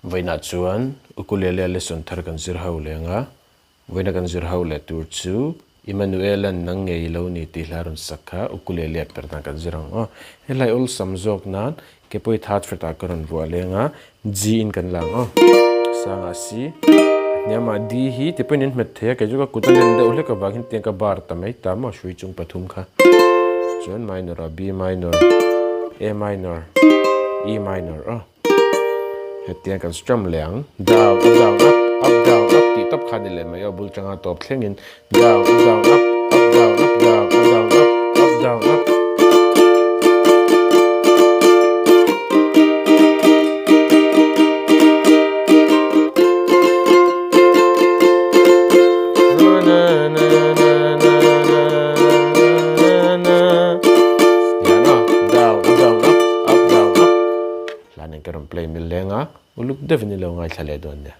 Vawiinah chuan ukulele lesson thar kan zir ho leng a, vawiina kan zir ho leh tur chu Emmanuel-a'n nang ngei lo ni tih hla rawn sak kha ukulele a perhna kan zir ang aw. He hlai awlsam zawk nan ke pawhi third fret ah ka rawn vuah leng a, G in kan la ang aw. Sangah C, a hniamah D hi ti pawhin in hmet thei a, kei chu ka kut a len deuh hlek avangin tiang ka bar ta mai ta maw hrui chung pathum kha. Chuan minor ah B minor, A minor, E minor aw. Hetiang kan strum leh ang. Down, up, down, up, up, down, up tih tawp kha a ni leh mai aw, bul tanga tawp thlengin down, up, down, up, up, down, up, down, up, down, up, up, down, up. Hla nen ka rawn play mil leng a, uluk deuhin i lo ngaithla leh dawn nia.